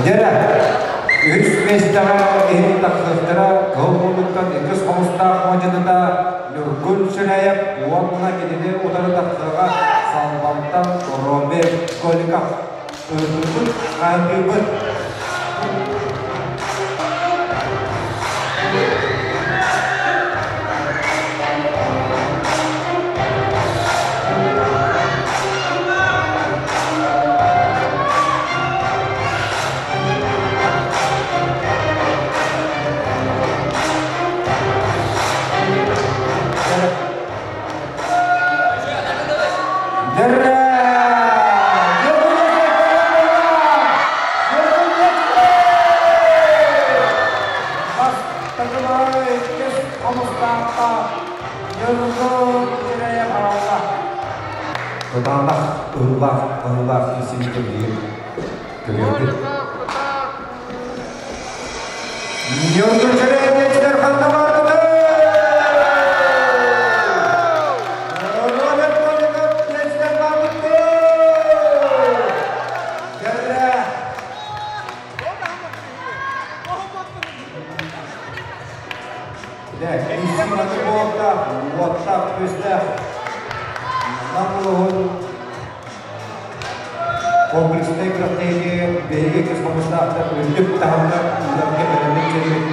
Дьэрэ, үһүс миэстэҕэ иһин тахсыахтара Кыһыл Мундуктан иккис хомустаах мадьыныта Ньургун Ширяев уонна кинини утары тахсыаҕа Салбантан Роберт Голиков. Ыытыыбыт, хаһытыыбыт. Кытаанах ыһыылаах аһыылаах киирсибитэ билигин көрүөхпүт. Ньургун Чэрээбиэччилэр ханна бааргытый? Роберт Голиков диэччилэр бааргытый? Дьэрэ! Дьэ, киирсии буолуохтаах, уоттаах, күөстээх. Нам улууһун Комплекснай күрэхтэһиигэ биһиги иккис хомустаахтар үрдүк таһымҥа ыытарга бэлэммит кэлбит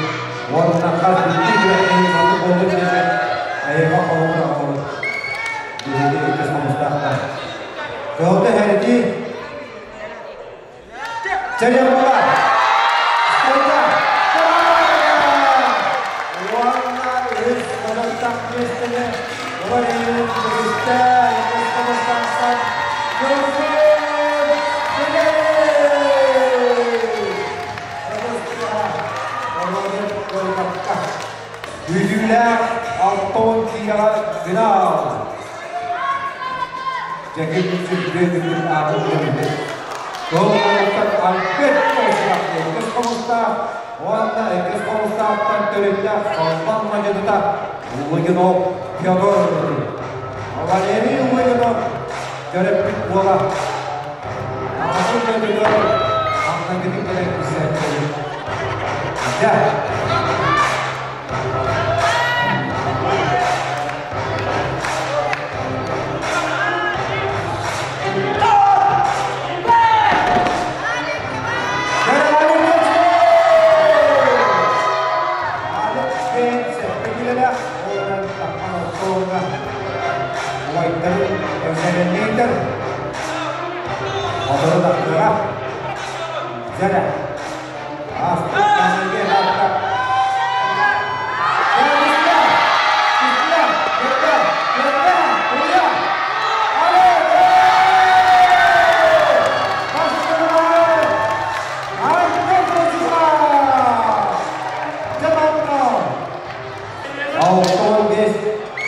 уонна хас биирдии күрэхтэһии маннык буолбут диэн эһиэхэ холобур аҕалабыт. Биһиги иккис хомустаахтар. Кыһылга иһэрдии Чэрэмола! Стойка! Уонна үс бодоттах миэстэни Валерий Христэ иккис хомустаахтан Ньургун Роберт Күүтүүлээх Антон киинэҕэ финал! Дьэкин Сүрдүөтүкүн аатын билэбит. Кыһыл Альберт Косиков иккис хомустаах уонна иккис хомустаахтан төрүттээх Салбан мадьыныта Лугинов Федор. Валерий Лугинов төрөппүт уола. Аҕатын дойдутугар маҥнайгытын кэлэн кисээччи. Дьэ,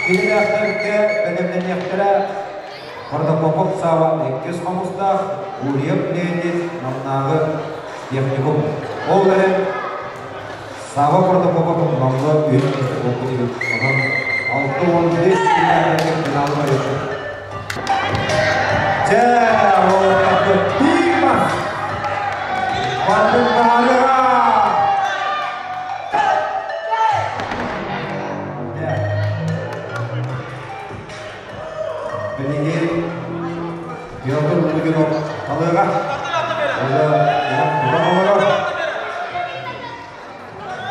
Кинилээхтэргэ бэлэмнэниэхтэрэ Протопопов Сава иккис хомустаах, Гурьев Леонид Намнааҕы техникум. Ол эрэн Сава Протопопов номнуо үһүс миэстэ буолбут үһү. Онон 65 кинилээхтэргэ финалга барыахпыт. Дьэ, уолаттарбыт биир мас! Бардын баарыга! Билигин Петр Лугинов талыаҕа. Ула олорор.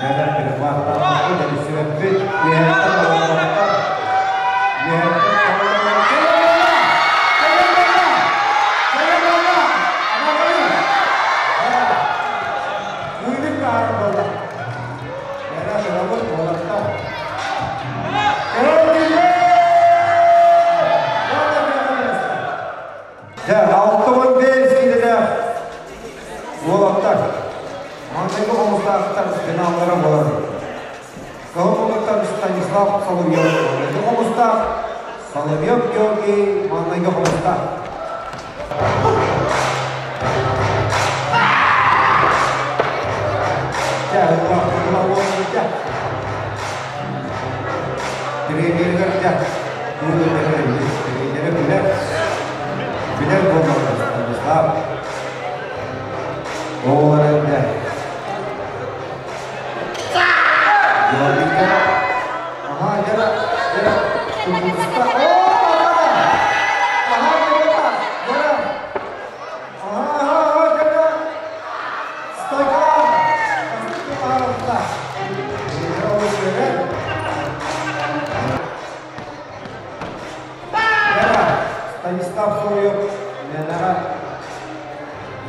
Дьэ, перехваттаабыт, дэлисибэппит, үөһэттэн олорботтор. Үөһэттэн Куйбит баара буолла. Эрэ сылабыт уолаттар. Дьэ, 65 киилэлээх уолаттар маҥнайгы хомустаахтар финаллара буолар. Кыһыл муҥуттан Станислав Соловьев маҥнайгы хомустаах, Соловьев Георгий маҥнайгы хомустаах. Дьэ, дьэ. Тренеригэр дьэ, тренерэ билэр, билэр буоллар Станислав. Оҕолор дьэ. Станислав Соловьев мээнэҕэ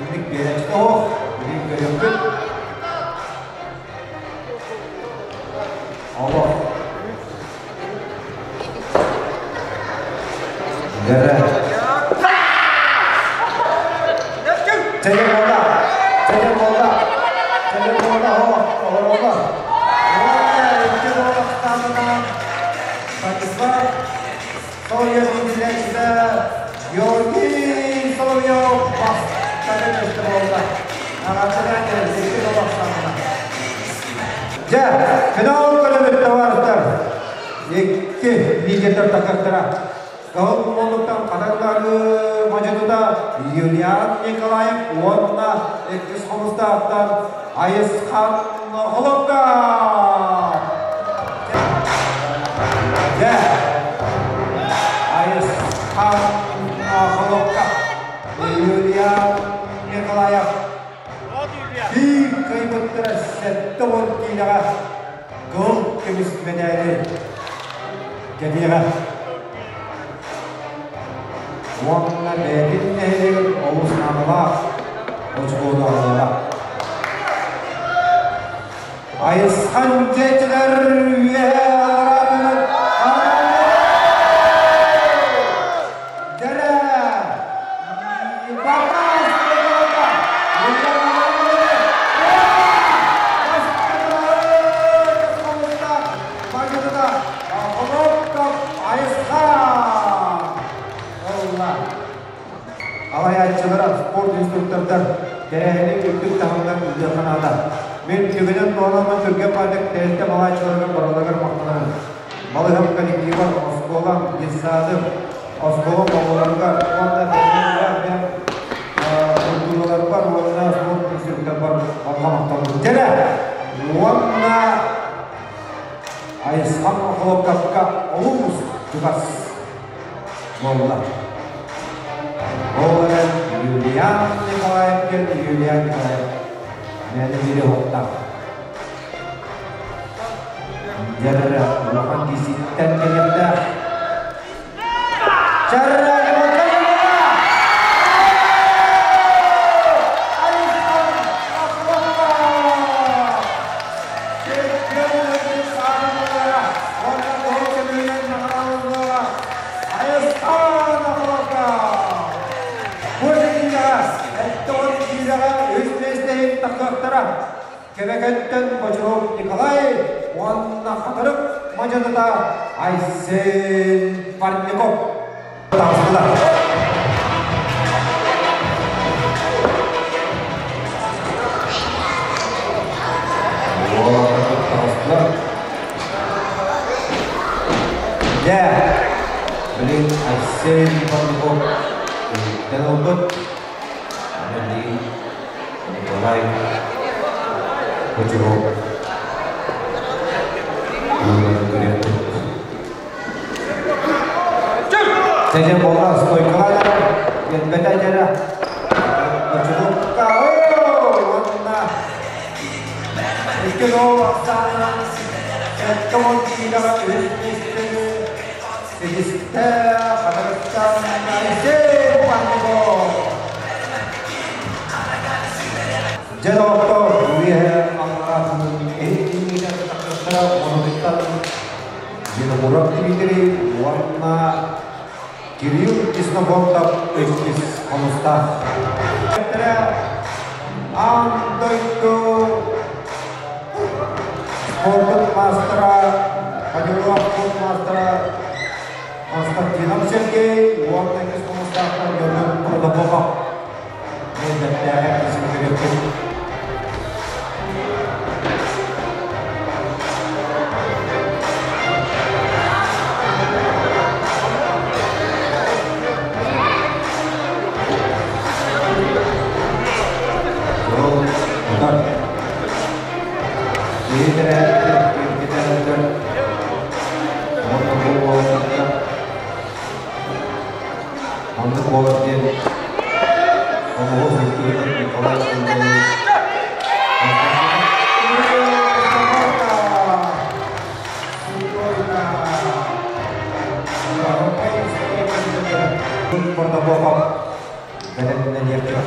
инник биэрээччитэ суох, билигин көрүөхпүт. Олох. Дьэрэ. Чэйэ буолла. Чэйэ буолла. Чэйэ буолла. Олоролло. Уонна икки буолахтаанынан Станислав Соловьев иитиллээччитэ Георгий Соловьев бастакы миэстэ буолла. Арааччылаан кэлэр икки буолахтаанынан. Дьэ, финал көрөбүт товарищтар. Икки лидердэр тахсыахтара. Кыһыл муннуктан хатырдары мадьынута Юлиан Николаев уонна иккис хомустаахтан Айысхан Холопка. Дьэ, Айысхан Холопка, Юлиан Николаев биир кыайбыттара 70 киилэҕэ кыһыл көмүс мэдээли кэтиэҕэ. Уонна бэйэтин нэһилиэгин олус наадалаах очукуону аҕаллаҕа. Айысхан дьиэтигэр үөһээ аллараатынан Дьэрэ! Бабаас! Айысхан! Олла! Алайааччылара, спорт инструктордар тэрээһини үрдүк таһымҥа ыытыахха наада. Мин түгэнэн туһанаммын түргэн баардык тэрилтэ малааччыларыгар барыларыгар махтанабын. Балыыһам коллектива, оскуолам, детсадым, оскуолам оҕолоругар уонна бэйэм культураларбар уонна спорт инструкторбар барҕа махталбын. Кэлэ! Уонна Айысхан Охлопковка олус чугас буолла. Ол эрэн Юлиан Николаев диэн Юлиан Николаев мээнэ биири уһуктаах. Дьэрэ улахан киситтэн кэлиэхтээх. Чарра Кэбэкэттэн Бочуров Николай уонна Хатырык мадьаныта Айсен Парников таҕыстылар. Таҕыстылар. Дьэ, билин Айсен Парников иһиттэн ылбыт. Аны Николай Бочуров Сәжен болла стойкаға жетпете жері. Бочуровка уонна икки гол ахсаанынан 70 киилэҕэ үһүс миэстэни ситистэ Хатырыктан Алексей Панников. Дьэ доҕоттор, үөһэ аллараатын иһитинниитэ тахсыахтара онутуттан Винокуров Дмитрий уонна Кирилл Ксенофонтов иккис хомустаах. Аан дойду спордун маастара, Фанилов спорт маастара Константинов Сергей уонна иккис хомустаахтар Георгий Протопопов. Мен бэртээхэй көрүөхпүт. Тутар. Киһи киргитэрдэр уонна бу уолаттарга маннык буолар диэн хомуһу сылгыһыт Николай Сергеевич Протопопов бэлэмнэниэхтэрэ.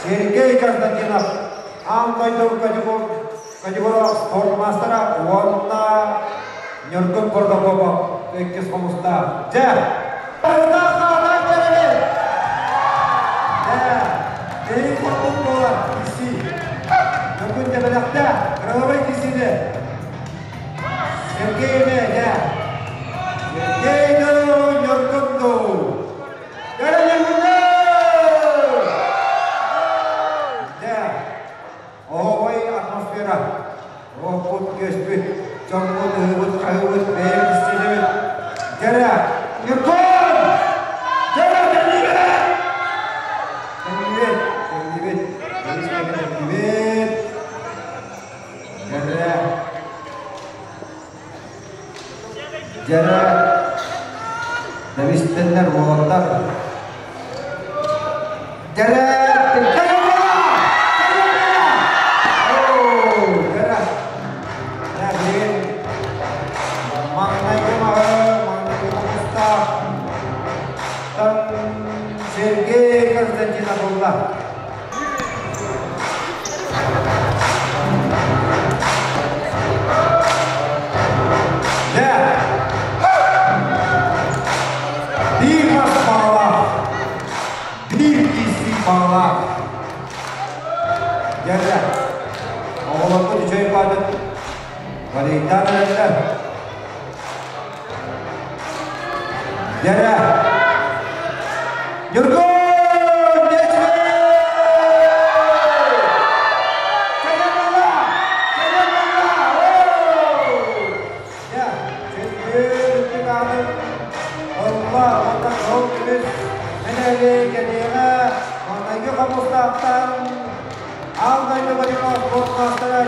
Сергей Константинов, аан дойду категория спорт мастера, уонна Ньургун Протопопов, иккис хомустаах. Дьэ! Дьэ, курдук буолар киси. Ньургун дьэбэлэхтэ, кыралабай кисини. Сергей эмэ, дьэ. Сергей дуу, Ньургун дуу. Дьэ, Ньургун Дьэ, оһоҕой атмосфера. Оһохпут көспүт, дьоммут ыһыбыт-хаһыбыт, бэйэбит истинэбит. Дьэрэ, Ньургун! Дьэрэ, кэллибит! Кэллибит, кэллибит, кэллибит. Дьэрэ, дьэрэ, Дэбистэннэр уолаттар. Дьэрэ, Сергей Константинов булла. Да. Биир мас баҕалаах, биир киистик баҕалаах. Дьэрэ, оҕолорбут үчүгэй баатыт Валейдаан эрэллэр. Дьэрэ, Ньургун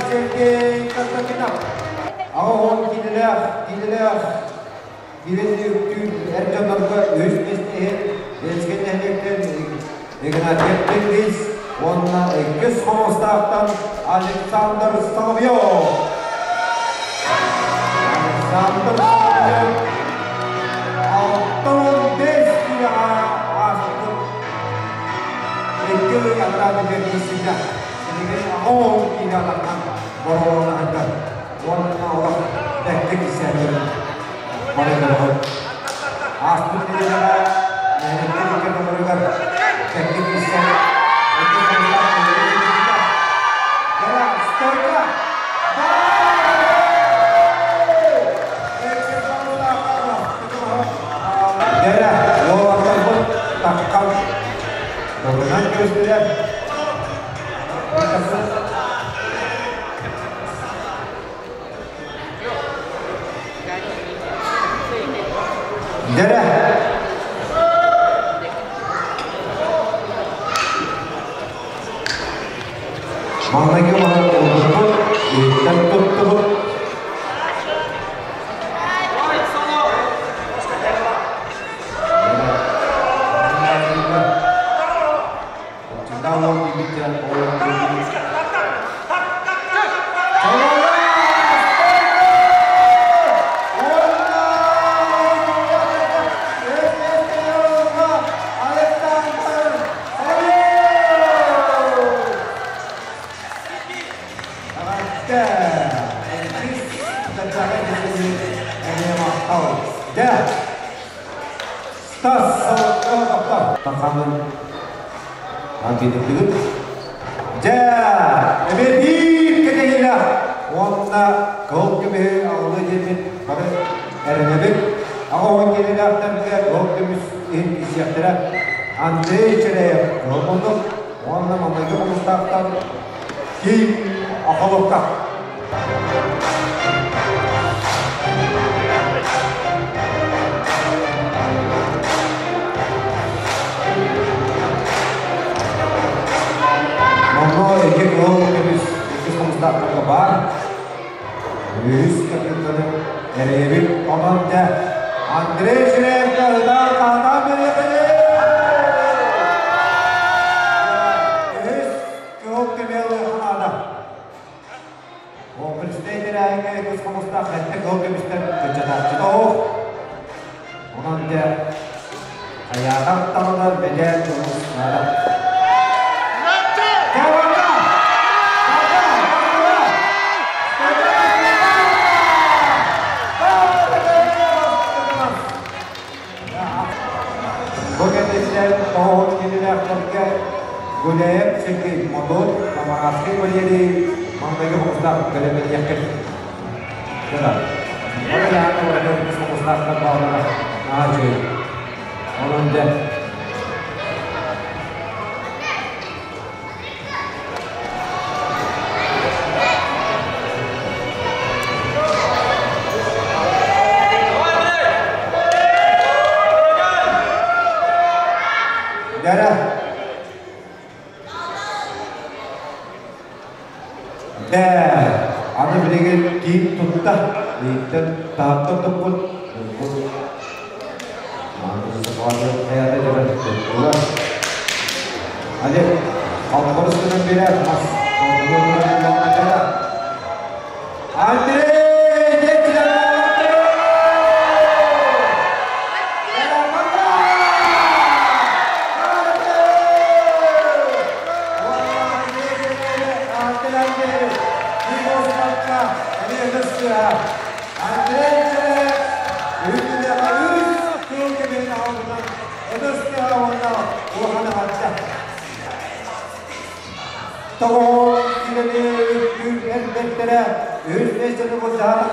Сергей Константинов. Аҕа киинэлээх, киинэлээх киирэнни үктүүр эр дьоннорго үһүс миэстэһин Ленскэй нэһилиэктэн Игнатьев Тенгиз уонна иккис хомустаахтан Александр Соловьев. Александр Соловьев 65 киилэҕэ ааспыт икки ый анараа киирсибитэ. Билигин 10 киилэ аларынан боруобалаһарга уонна олох бэркэ киирсээбит бары көрөҕүт. Ааспыт нэдиэлэҕэ нэһилиэктэр икки ардыларыгар бэркэ киирсэн икки хомустаах киирсибитэ. Дьара, стойка! Дьэрэ, уолаттарбыт таххан тылынан көрүстүлэр. Дьэрэ! Маҥнайгы маһы ылбыппыт, иһиттэн туттубут. Таханын антидептигит. Дьэ, эмиэ биир кэтэһиилээх уонна кыл көмүһү аҕылыы диэммит бары эрэнэбит. Аҕа уон киилэлээхтэргэ кыл көмүс иһин киирсиэхтэрэ. Андрей Чиряев кыл муннук. Уонна маҥнайгы Хомустаахтан Ким Охоловка. Онно икки кыһыл көмүс иккис Хомустаахтарга баар. Үһүс капитаны эрэйэбит. Онон дьэ Андрей Ширевка ытаан хаһытаан биэриэххэ. Үһүс кыһыл көмүөл ханаада. Комплекснай тэрээһиҥҥэ иккис хомустаах сэттэ кыһыл көмүстэн кыччатааччыта оһох. Онон дьэ хайаатар даҕаны бэдэр көмүс наада. Бу кэнниттэн тоҕус кинилээхтэргэ Гуляев Сергей Мотор, Самаровский Валерий маҥнайгы хомустаах бэлэмнэниэххит. Дьэ, ол ыйаахха барыта хомустаахтар бааллара наһаа үчүгэй. Онон дьэ Дара. Дэ, аны билигин киин тутта. Бииттэн таһыттан туппут. Олег, алгорыс гынан берер мас. Андрей! Тоҕо кирэни үктүүр эрбэттэрэ үс миэстэни былдьаһан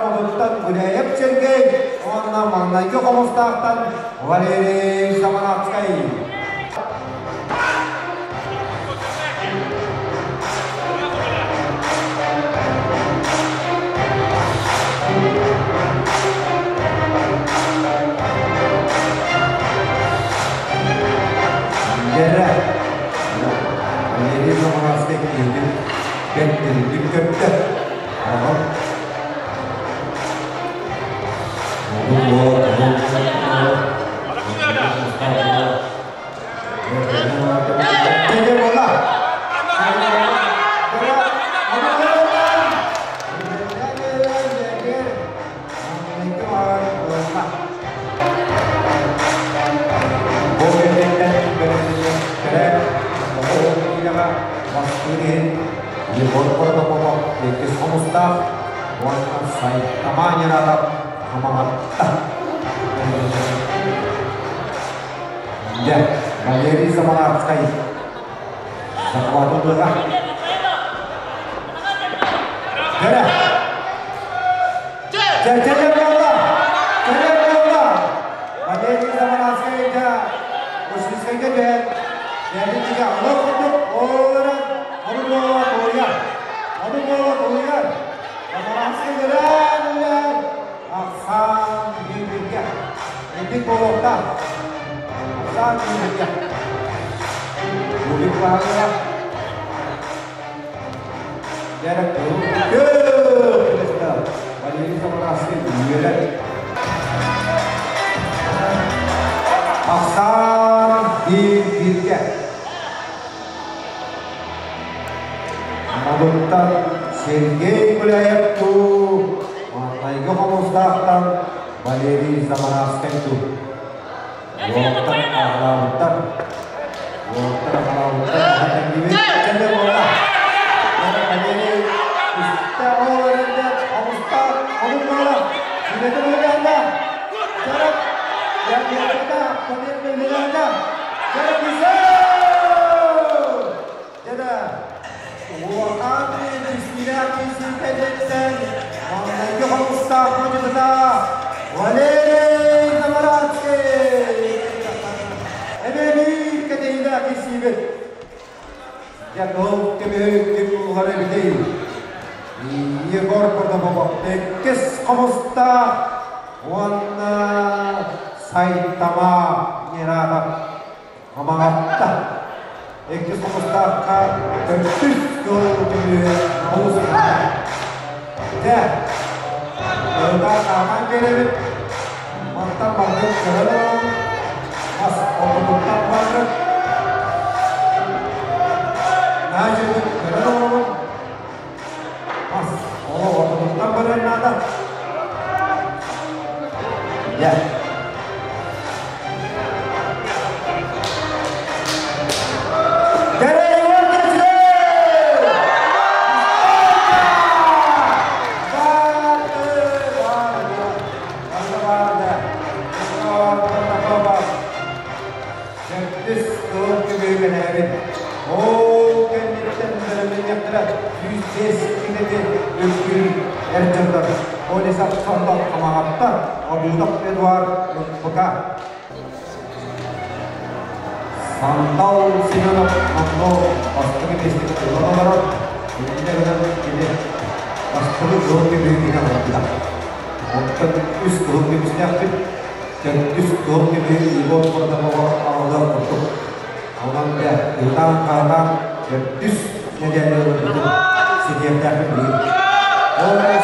Модуттан Гуляев Сергей уонна маҥнайгы Хомустаахтан Валерий Самаровскай. Дьэрэ Валерий Замаровскай киһитин бэртэрин көптө. Оҕо Егор Протопопов иккис хомустаах уонна Сайтама Нератов Хамаҕатта. Дьэ, Валерий Замаровскай захватылыга. Кэрэ! Чэ, чэ, буолла! Чэ, буолла! Валерий Замаровскайга Ушницкайга түһэн, бэйэтин олох курдук олорон, ону буола тулуйар. Ону буола тулуйар. Замаровскай өлөөн өлөөн, ахсаан бииргэ. Инник буолуохтаах. Ахсаан бииргэ. Бубик баһылыга. Дэрек Валерий Замаровский үөрэр. Ахсаан биир бииргэ. Модуттан Сергей Гуляев туу, маҥнайгы Хомустаахтан Валерий Замаровскай туу. Уолаттар аҕалаабыттар. Уолаттар аҕалаабыттар. Тэҥнибит. Кэлэ буолла. Валерий үстэ ол эрэнде Хомустаах хомус буола. Сүлэтэ буолла. Чарак. Якета Валерий Чарак. Дьэ, улахан кистиилээх киирсииттэн маҥнайгы Хомустаах модьутута Валерий Замаровский! Эмиэ биир кэтэһиилээх киирсиибит. Дьэ кыһыл көмүһү ким ылар эбитий? Егор Протопопов иккис хомустаах уонна Сайтама Нератов Хамаҕатта. Иккис хомустаахха төрдүс кыһыл көмүһү олус Дьэ, ытаан аатан биэрэбит. Мантан барытын көрөн олорон, мас ортотуттан барбыт. Наадьыгын көрөн олоробун. Мас олох ортотуттан барыан наада. Дьэ. Төрдүс кылын көмүгэнээбит. Ол кэнниттэн бэлэмнэниэхтэрэ 105 кинини үрдүүр эр дьоннор Олесов Сандал Хамаҕатта, Обутов Эдуард НПК. Сандал Семенов онно бастакы миэстэни ылан олорор. Иннинэ гынан кини бастакы кыһыл көмүһү ылбыта. Оттон үс кыһыл көмүстээхпит. Төрдүс кыһыл көмүһү Егор Протопопов аҕалыах курдук. Онон дьэ, ыытаан-хаһытаан төрдүс нэдиэлэ ылбытын ситиэхтээхпит билигин. Ол эрэн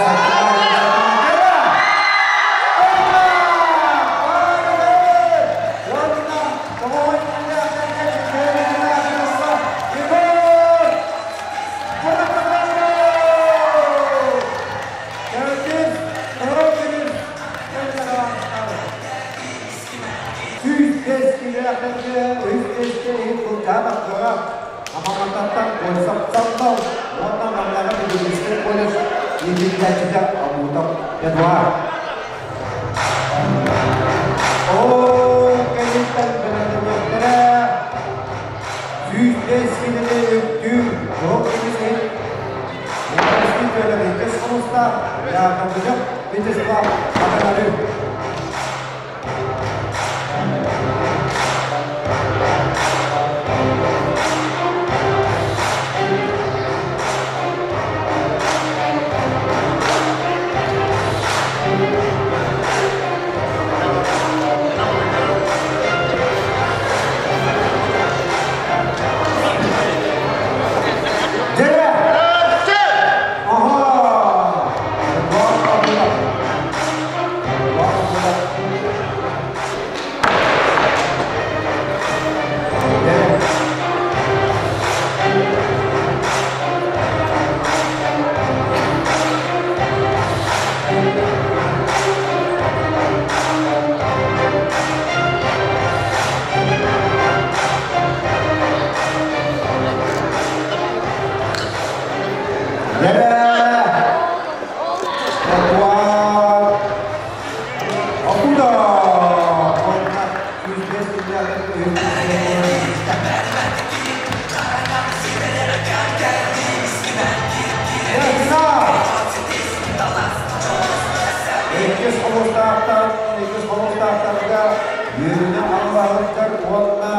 105 килэлээхтэргэ үс миэстэ иһин былдьаан ахтыаҕа Амамататтан Кольцов Сандал уонна Намнааҕы педагогическай колледж иитиллээччитэ Абутов Эдуард. Ол кэнниттэн бэлэмнэниэхтэрэ 105 кинини үктүүр кыһыл көмүс иһин Уопсай Петр иккис хомустаах Яковлев Вячеслав Хатанарык. Дьэ! Аха! Эдуард Акуда! Уонна 105 Иккис хомустаахтар, иккис хомустаахтарга үөрүнэ аллаһыттар уонна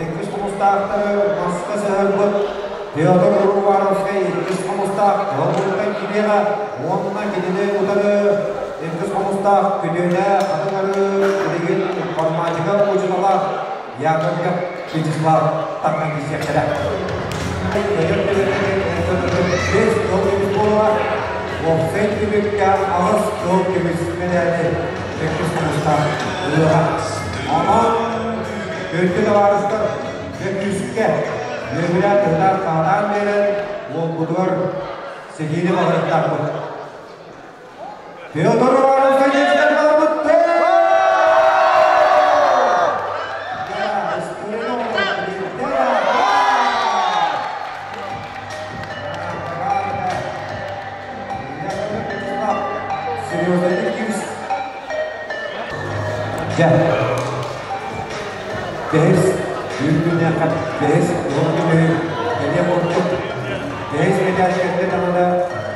иккис хомустаахтары маска сыһарбыт Петр Урбановскай иккис хомустаах Кыһыл килиэҕэ уонна кинини утары иккис хомустаах күтүөнэ хатыҥары билигин информатика учуутала Яковлев Вячеслав таххан киирсиэхтэрэ. Көтөр төбөтүгэр бэс кыһыл көмүс буолуоҕа. Уопсай түмүккэ аҕыс кыһыл көмүс мэдээли иккис хомустаах ылыаҕа. Онон күндү табаарыстар, күүскэ үөһүрэ тыһытаан хаатаан биэрэн уолбутугар ситиини баҕарыахтаахпыт. Петр Иванович барбыт. Дьэ, бэһис үүннүнээххэ бэһис уон күнү кэлиэх курдук бэһис мэдээлкэтэ даҕаны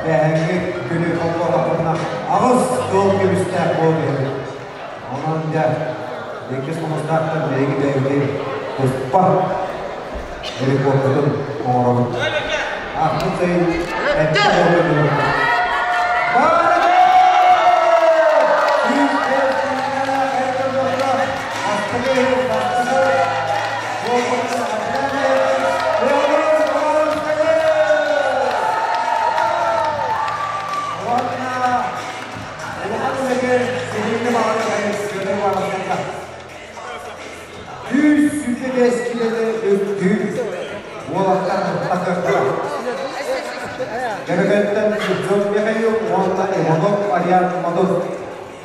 бээһэҥҥи күнү холбоотохпутуна аҕыс кыыл көмүстээх буолан иһэбит. Онон дьэ, иккис хомустаахтар биһиги бэйэбитин туспа Рекордун оҥоробут. Ааспыт сайын эттэ буолбут. Күүс килэни үрдүүр уолаттар такыахтара. Кэбэкэнтэн Слепцов Михаил уонна Иванов Ариан Модун.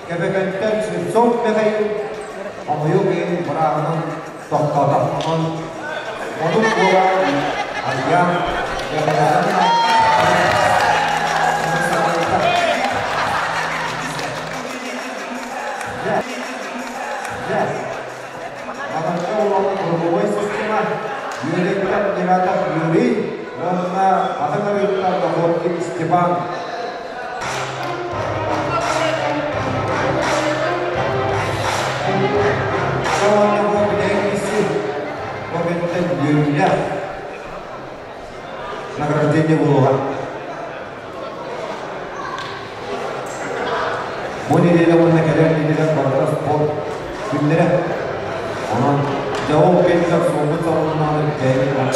Кэбэкэнтэн Слепцов Михаил хомойуох иһин бырааһынан тохтоото. Онон Модун буола Ариан Мананка улахан круговой система Юрийттан Девятов Юрий уонна Хатыҥ Арыыттан Находкин Степан. Уонна бу бүтэһик бу үөрүүлээх награждение буолуоҕа. Бу нэдиэлэ уонна кэлэр нэдиэлэ барыта спорт күннэрэ. Онон дьэ ол кэннигэр суолбут салоннааны бэйэбит бары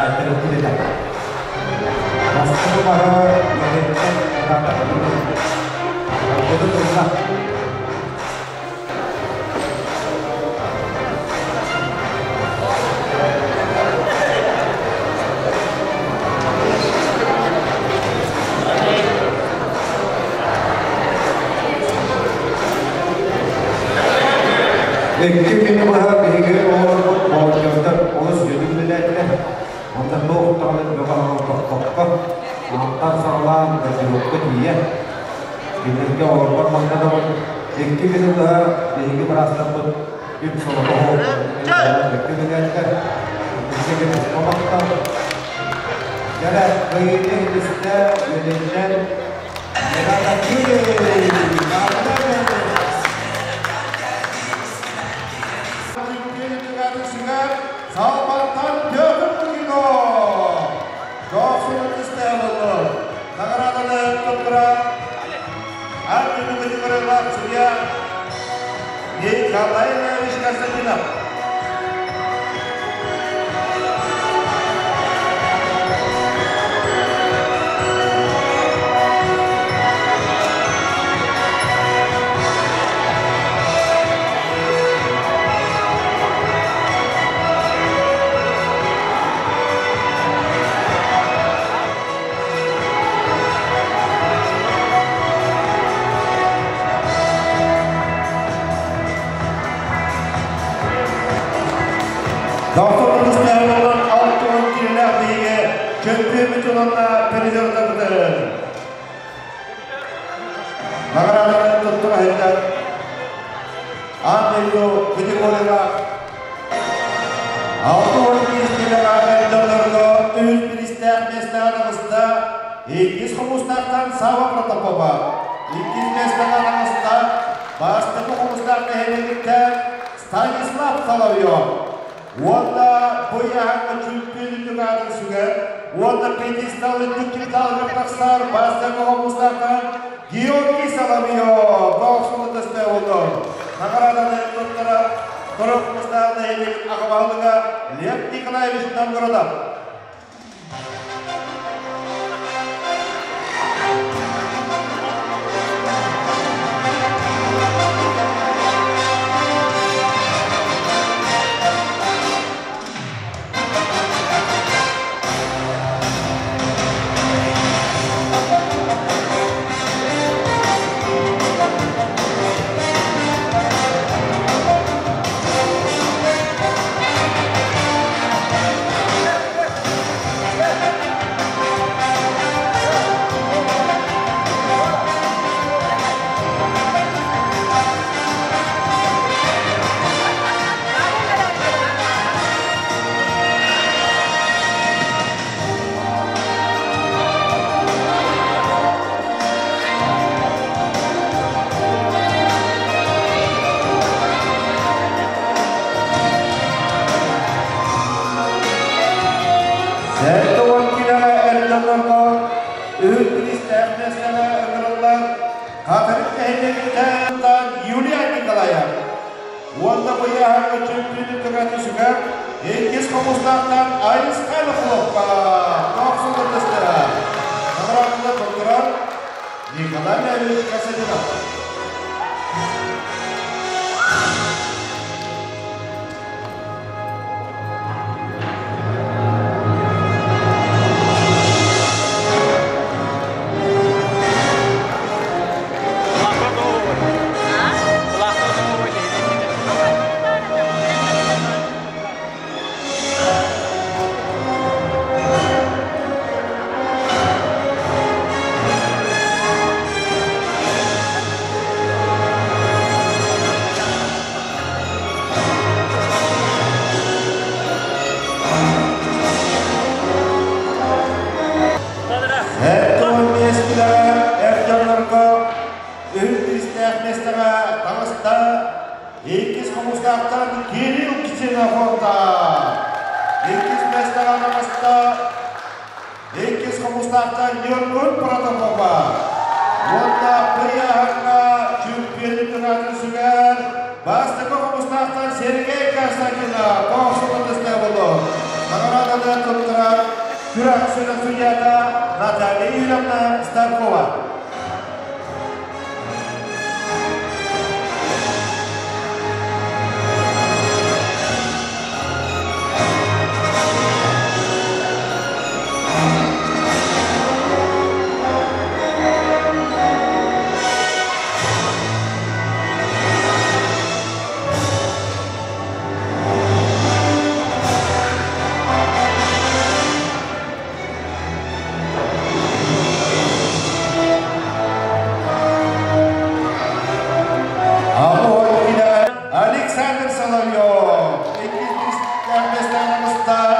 айдарыппыт этэ. Бастакы бары кэтэттэн Оргутун ылла. Икки күнү быһа биһиги оҕолорбут волонтердар олус үтүк үлэлээтилэр. Онно туох даҕаны бөҕө тохтоппокко, аантан саҕалаан гардеробка тиийэ, кинилэргэ оҕолорбор махтанабын. Икки күнү быһа биһиги быраастарбыт үп солото икки үлэлээтилэр. Биһиги махтал. Кэрэ кыайыыны иһитистэ үөдэйтэн Салбантан Петр Лугинов! Дохсунун истэһэллэр. Награданы туттара Артем Владимирович судья Николай Иванович Константинов. Доктор Устарынан 60 килилээх биһиги чөмпүйөммүт уонна призердарбытын. Награданы туттура сылдьар Аан дойду категорияга 65 килэҕэ дьоннорго үс биристээх миэстэҕэ таҕыста иккис хомустаахтан Сава Протопопа, иккис миэстэҕэ таҕыста бастакы хомустаах нэһилиэгиттэн Станислав Соловьев уонна бу ыйааһыҥҥа чөмпүйүн үрдүк аатын сүгэр уонна пьедестал үрдүк чыпчаалыгар тахсар бастакы хомустаахтан Георгий Соловьев дохсун ытыстыа Наҕарааданы туттара Торук Хомустаах нэһилиэгин аҕа баһылыга Лев Николаевич Новгородов. Сэттэ килэҕэ эр дьоннорго үһүс бириистээх миэстэҕэ ыҥырыллар Хатырык нэһилиэгиттэн Юлия Николаев уонна быйааһыҥҥа чөмпүйүнү түгэтүсүгэр иккис хомустаахтан Айысхан Хлопка тохсулун тыстыра. Награданы туттарар Николай Леонидович Касатинов. Сэттэ миэстэлэҕэ эр дьоннорго үһүс бириистээх миэстэҕэ таҕыста иккис хомустаахтан Кирилл Ксенофонта. Иккис миэстэҕэ таҕыста иккис хомустаахтан Ньургун Протопопа. Уонна ыйааһыҥҥа чөмпүйүөнү кыраатын сүгэр бастакы хомустаахтан Сергей Константинов тоҕус болу. Награданы туттарар күрэх сүрүн судьята Наталья Юрьевна Старкова. Александр Соловьев, иккис миэстэҕэ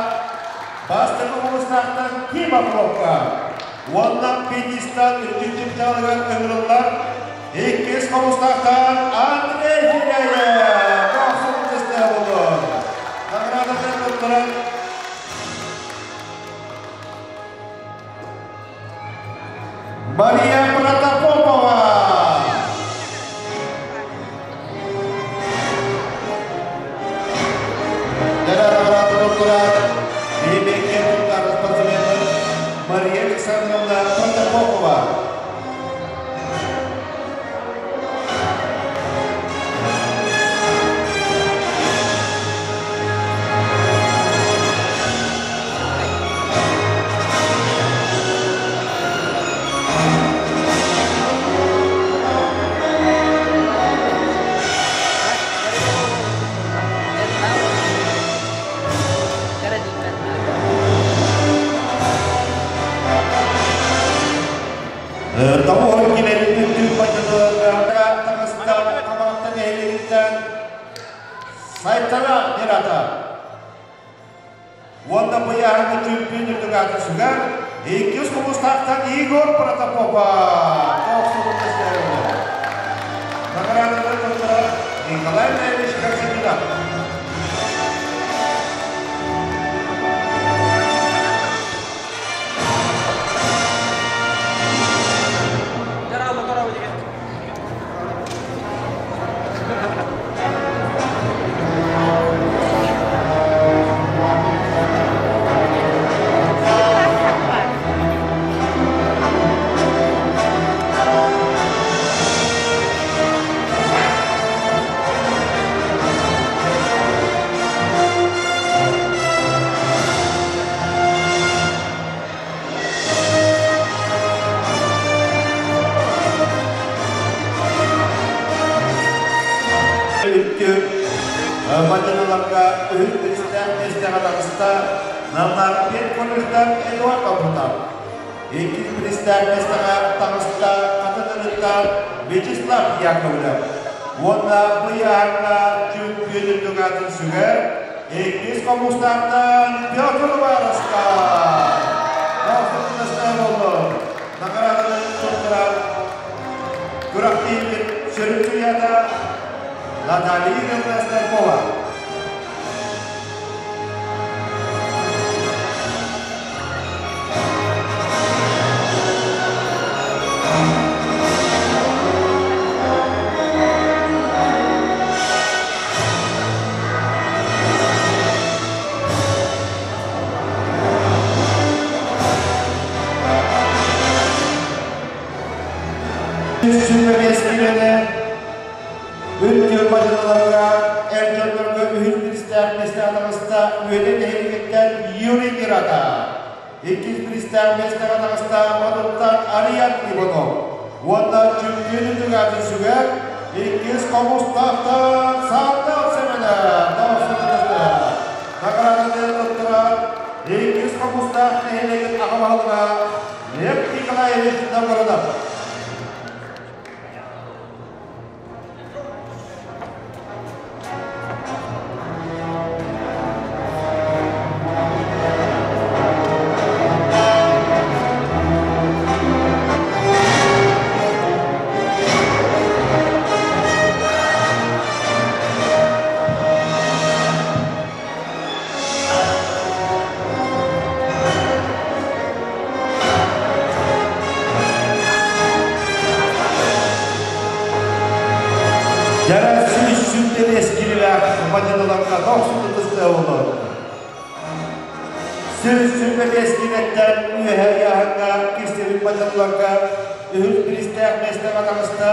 бастакы хомустаахтан Кима Хлопка, уонна пьедестал үрдүк чыпчаалыгар ыҥырыллар иккис хомустаахтан Андрей Филяев тохсун болу. Наградатын туттаран Мария Протопопова. Мария Александровна Протопопова. Тоҕо килэрин үрдүк баччатыларга таҥастан хамаҕатта нэһилиэгиттэн Сайтара Мирата. Уонна быйааһыҥҥа чөмпүйүн үрдүк аатын сүгэр иккис хомустаахтан Игорь Протопопа тохсулун Награданы туттарар Николай Ильич Константинов. Үттүк мадьаналарга үһүс бириистээх миэстэҕэ таҕыста Намнар педколледжтан Эдуард Опытов. Иккис бириистээх миэстэҕэ таҕыста Хатылыттан Вячеслав Яковлев. Уонна быйааһыҥҥа чөмпүйүөн үрдүк аатын сүгэр иккис хомустаахтан Петр Уваровскай. Боллун. Награданы туттарар күрэхтэһиибит сүрүн судьята Наталья Юрьевна Старкова. 125 киилэни үрдүк мадьыналарга эр дьоннорго үһүс биристээх миэстэҕэ таҕыста Үөдэй нэһилиэгиттэн Юрий Герата. Иккис биристээх миэстэҕэ таҕыста Модуттан Ариан Иванов. Уонна чөмпүйүөн үрдүк аатын сүгэр иккис хомустаахтан Саатал Сэмэнэ Дохсун Награданы туттарар иккис хомустаах нэһилиэгин аҕа баһылыга Лев Николаевич Новгородов. Дьара 100 эскилилээх мадьыныларга тохсутутусты олор. 125 килэттэн үөһэ ыйааһыҥҥа кистибит мадьыныларга үһүс биристээх миэстэҕэ таҕыста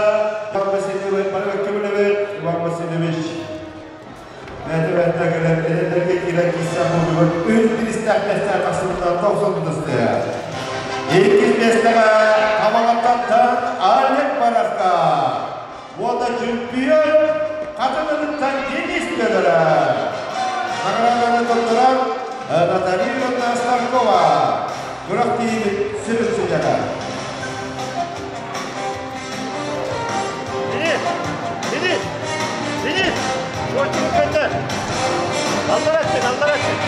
Иван Васильевич бары көмөлөбүт Иван Васильевич Бэйэтэ кэлэн эдэрдэргэ киирэн киирсэн буоллугар үһүс биристээх миэстэҕэ тахсыбыта 90 тыһа. Иккис миэстэҕэ Хамаҕаттан Олег Барахта уонна чөмпүйүөн Хатылыттан Денис Федоров. Награданы туттаран Наталья Ивановна Старкова күрэхтэһиибит сүрүн судьята. Денис! Денис! Денис! Чувачик көндө! Аллар etsin, аллар etsin.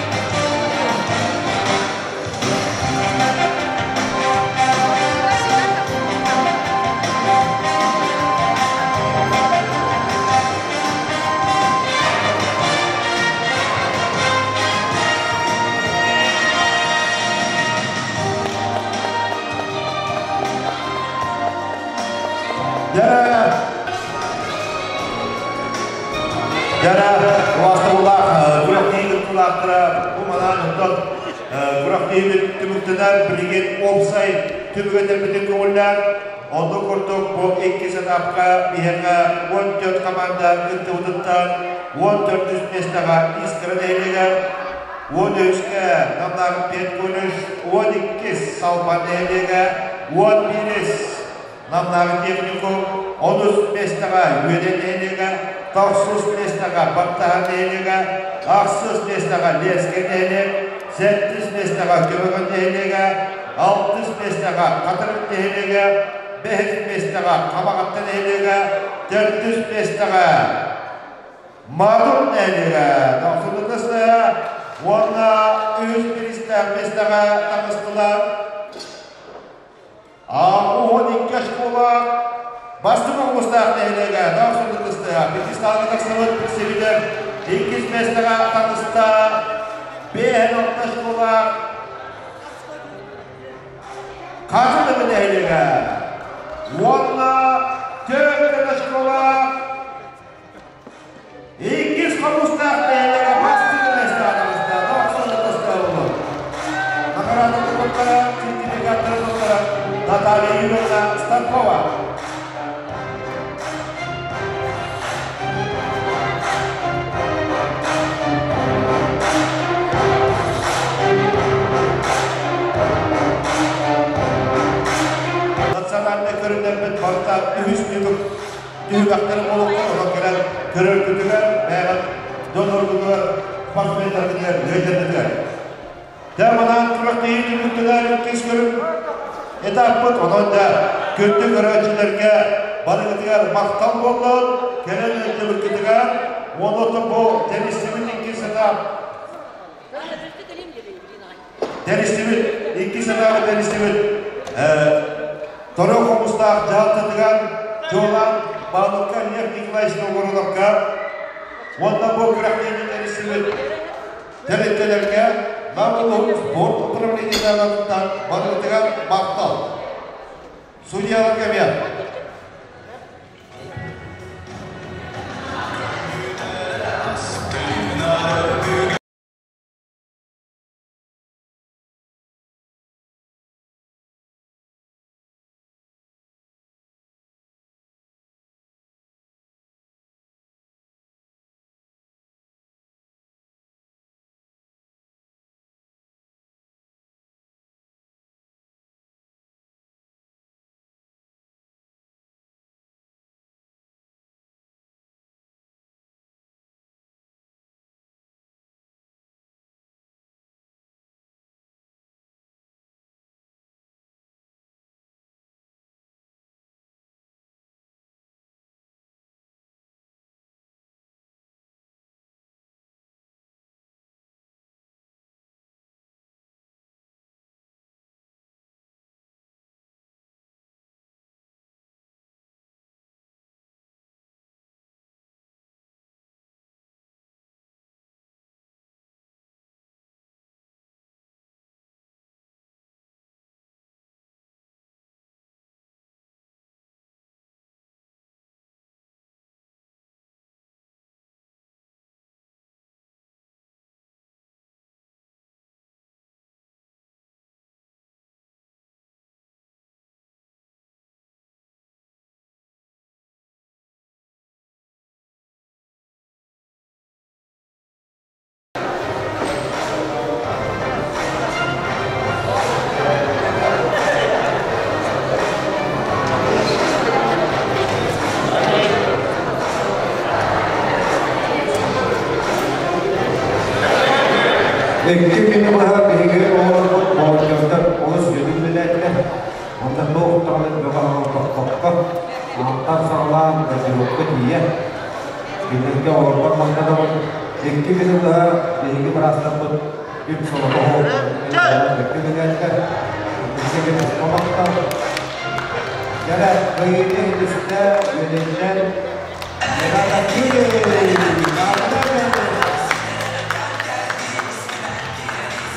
Дьара Дьара убаастабыллаах күрэхтэһии кыттыылаахтара бу манан оттон күрэхтэһиибит түмүктэнэр билигин уопсай түмүгэтэрбитин көҥүллээн оннук курдук бу иккис этапка биһиэхэ 14 команда кыттыбытыттан 14 миэстэҕэ Искра нэһилиэгэр 13-кэ Намнааҕы педколледж 12 Салбан нэһилиэгэ 11 Намнааҕы техникум онус миэстэҕэ Үөдэн нэһилиэгэ, тохсус миэстэҕэ Баттаһа нэһилиэгэ, ахсыс миэстэҕэ Ленскэй нэһилиэк, сэттис миэстэҕэ Көбөкөн нэһилиэгэ, алтыс миэстэҕэ Хатырык нэһилиэгэ, бэһис миэстэҕэ Хамаҕатта нэһилиэгэ, төрдүс миэстэҕэ Модун нэһилиэгэ Дохсунутасы уонна үһүс бириистээх миэстэҕэ таҕыстылар. 12 школа бастакы оҕустаах нэһилиэгэ Дохсунутасы Пятисталга тахсыбыт билсибитэр иккис миэстэҕэ таҕыста 5 школа Хатылы нэһилиэгэ уонна төрт школа иккис хомустаах нэһилиэгэ бастакы миэстэҕэ таҕыста Дохсунутасы Награда туттара, сертификаттары туттара Наталья Юрьевна Старкова. Национальнай көрүҥнэрбит барыта үһүс түмүк түһүмэхтэрин олохтон онон кэлэн көрөргүтүгэр, бэйэҕит доноргутугар, спортсменнаргытыгар, лидердэргитигэр. Дьэ, манаан күрэхтэһии түмүктэнэр иккис көрүҥ этаппыт. Онон да күндү көрөөччүлэргэ барыгытыгар махтал буоллун, кэлэн ыалдьыбыккытыгар. Уонна бу тэрийсибит иккис этап тэрийсибит иккис этабы тэрийсибит Торо хомустаах дьаһалтатыгар чуолаан Баалыкка Лев Николаевич Новгородовка уонна бу күрэхтэһиини тэрийсибит тэрилтэлэргэ Нам улууһун спорт управлениетыттан барытыгар махтал. Судьяларга эмиэ. Икки күнү быһа биһиги оҕолорбут волонтердар олус үчүгэй үлэлээтилэр. Онно туох даҕаны бөҕө оҥорбокко, аантан саҕалаан гардеробка тиийэ. Кинилэргэ оҕолорбор махтанабын. Икки күнү быһа биһиги быраастарбыт үп солото бэккэ үлэлээтилэр. Икки күн махтал. Дьэрэ, кыайыыны үстэ үөдэйтэн Ренат Акилевич!